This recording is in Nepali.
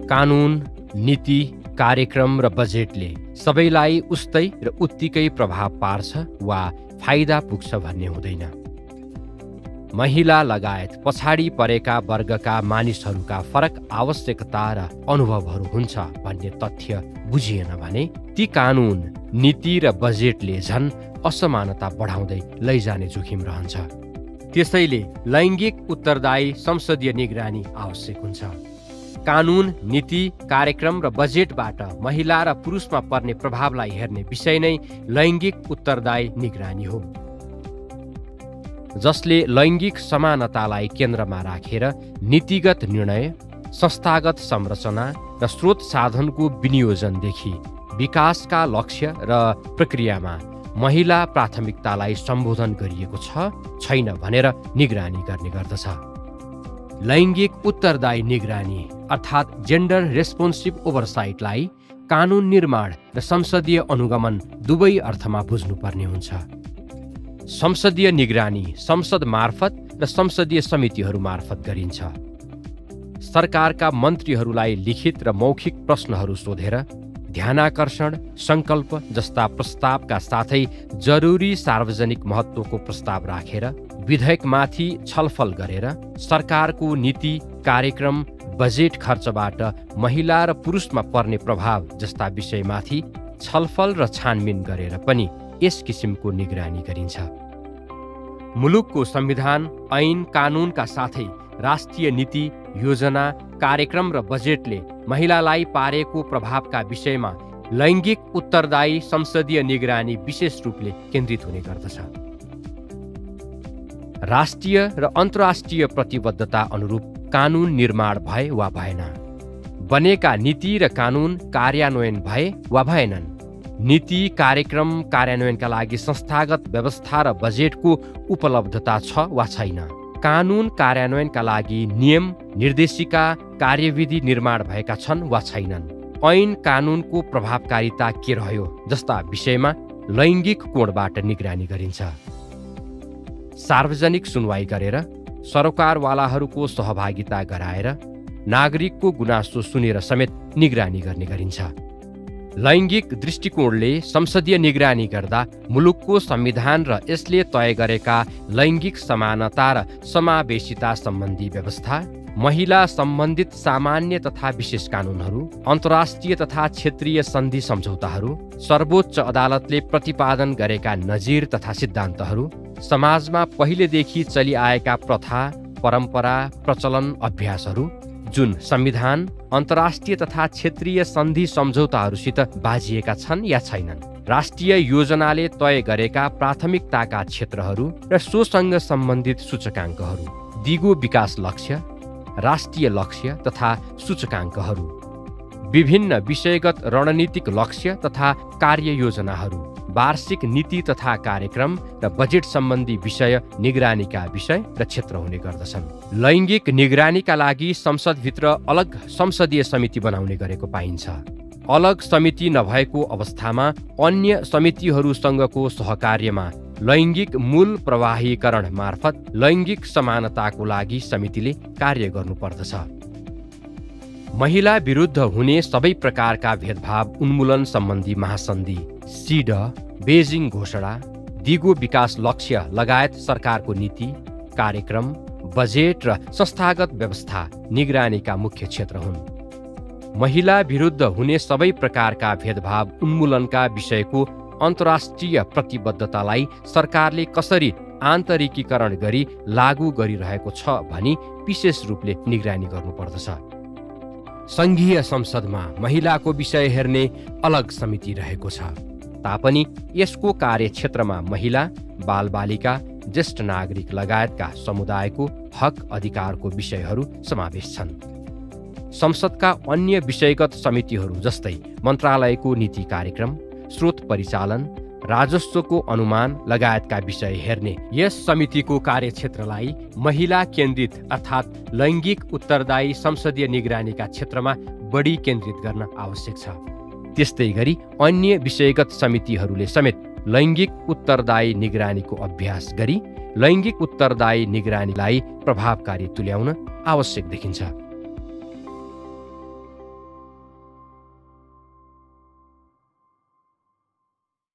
कानुन, नीति, कार्यक्रम र बजेटले सबैलाई उस्तै र उत्तिकै प्रभाव पार्छ वा फाइदा पुग्छ भन्ने हुँदैन। महिला लगायत पछाडि परेका वर्गका मानिसहरूका फरक आवश्यकता र अनुभवहरू हुन्छ भन्ने तथ्य बुझिएन भने ती कानुन, नीति र बजेटले झन् असमानता बढाउँदै लैजाने जोखिम रहन्छ। त्यसैले लैङ्गिक उत्तरदायी संसदीय निगरानी आवश्यक हुन्छ। कानुन, नीति, कार्यक्रम र बजेटबाट महिला र पुरुषमा पर्ने प्रभावलाई हेर्ने विषय नै लैङ्गिक उत्तरदायी निगरानी हो, जसले लैङ्गिक समानतालाई केन्द्रमा राखेर नीतिगत निर्णय, संस्थागत संरचना र स्रोत साधनको विनियोजनदेखि विकासका लक्ष्य र प्रक्रियामा महिला प्राथमिकतालाई सम्बोधन गरिएको छ छैन भनेर निगरानी गर्ने गर्दछ। लैङ्गिक उत्तरदायी निगरानी अर्थात् जेन्डर रेस्पोन्सिभ ओभरसाइटलाई कानुन निर्माण र संसदीय अनुगमन दुवै अर्थमा बुझ्नुपर्ने हुन्छ। संसदीय निगरानी संसद मार्फत र संसदीय समितिहरू मार्फत गरिन्छ। सरकारका मन्त्रीहरूलाई लिखित र मौखिक प्रश्नहरू सोधेर ध्यानाकर्षण, सङ्कल्प जस्ता प्रस्तावका साथै जरुरी सार्वजनिक महत्त्वको प्रस्ताव राखेर विधेयकमाथि छलफल गरेर सरकारको नीति, कार्यक्रम, बजेट खर्चबाट महिला र पुरुषमा पर्ने प्रभाव जस्ता विषयमाथि छलफल र छानबिन गरेर पनि यस किसिमको निगरानी गरिन्छ। मुलुकको संविधान, ऐन, कानुनका साथै राष्ट्रिय नीति, योजना, कार्यक्रम र बजेटले महिलालाई पारेको प्रभावका विषयमा लैङ्गिक उत्तरदायी संसदीय निगरानी विशेष रूपले केन्द्रित हुने गर्दछ। राष्ट्रिय र अन्तर्राष्ट्रिय प्रतिबद्धता अनुरूप कानुन निर्माण भए वा भएन, बनेका नीति र कानुन कार्यान्वयन भए वा भएनन्, नीति, कार्यक्रम कार्यान्वयनका लागि संस्थागत व्यवस्था र बजेटको उपलब्धता छ वा छैन, कानुन कार्यान्वयनका लागि नियम, निर्देशिका, कार्यविधि निर्माण भएका छन् वा छैनन्, ऐन कानुनको प्रभावकारिता के रह्यो जस्ता विषयमा लैङ्गिक कोणबाट निगरानी गरिन्छ। सार्वजनिक सुनवाई गरेर सरकारवालाहरूको सहभागिता गराएर नागरिकको गुनासो सुनेर समेत निगरानी गर्ने गरिन्छ। लैङ्गिक दृष्टिकोणले संसदीय निगरानी गर्दा मुलुकको संविधान र यसले तय गरेका लैङ्गिक समानता र समावेशिता सम्बन्धी व्यवस्था, महिला सम्बन्धित सामान्य तथा विशेष कानुनहरू, अन्तर्राष्ट्रिय तथा क्षेत्रीय सन्धि सम्झौताहरू, सर्वोच्च अदालतले प्रतिपादन गरेका नजिर तथा सिद्धान्तहरू, समाजमा पहिलेदेखि चलिआएका प्रथा, परम्परा, प्रचलन, अभ्यासहरू जुन संविधान, अन्तर्राष्ट्रिय तथा क्षेत्रीय सन्धि सम्झौताहरूसित बाझिएका छन् या छैनन्, राष्ट्रिय योजनाले तय गरेका प्राथमिकताका क्षेत्रहरू र सोसँग सम्बन्धित सूचकाङ्कहरू, दिगो विकास लक्ष्य, राष्ट्रिय लक्ष्य तथा सूचकाङ्कहरू, विभिन्न विषयगत रणनीतिक लक्ष्य तथा कार्ययोजनाहरू, वार्षिक नीति तथा कार्यक्रम र बजेट सम्बन्धी विषय निगरानीका विषय र क्षेत्र हुने गर्दछन्। लैङ्गिक निगरानीका लागि संसदभित्र अलग संसदीय समिति बनाउने गरेको पाइन्छ। अलग समिति नभएको अवस्थामा अन्य समितिहरूसँगको सहकार्यमा लैङ्गिक मूल प्रवाहीकरण मार्फत लैङ्गिक समानताको लागि समितिले कार्य गर्नुपर्दछ। महिला विरुद्ध हुने सबै प्रकारका भेदभाव उन्मूलन सम्बन्धी महासन्धि, सिड, बेजिङ घोषणा, दिगो विकास लक्ष्य लगायत सरकारको नीति, कार्यक्रम, बजेट र संस्थागत व्यवस्था निगरानीका मुख्य क्षेत्र हुन्। महिला विरुद्ध हुने सबै प्रकारका भेदभाव उन्मूलनका विषयको अन्तर्राष्ट्रिय प्रतिबद्धतालाई सरकारले कसरी आन्तरिकीकरण गरी लागू गरिरहेको छ भनी विशेष रूपले निगरानी गर्नुपर्दछ। सङ्घीय संसदमा महिलाको विषय हेर्ने अलग समिति रहेको छ तापनि यसको कार्यक्षेत्रमा महिला, बालबालिका, ज्येष्ठ नागरिक लगायतका समुदायको हक अधिकारको विषयहरू समावेश छन्। संसदका अन्य विषयगत समितिहरू जस्तै मन्त्रालयको नीति कार्यक्रम, स्रोत परिचालन, राजस्वको अनुमान लगायतका विषय हेर्ने यस समितिको कार्यक्षेत्रलाई महिला केन्द्रित अर्थात् लैङ्गिक उत्तरदायी संसदीय निगरानीका क्षेत्रमा बढी केन्द्रित गर्न आवश्यक छ। त्यस्तै गरी अन्य विषयगत समितिहरूले समेत लैङ्गिक उत्तरदायी निगरानीको अभ्यास गरी लैङ्गिक उत्तरदायी निगरानीलाई प्रभावकारी तुल्याउन आवश्यक देखिन्छ।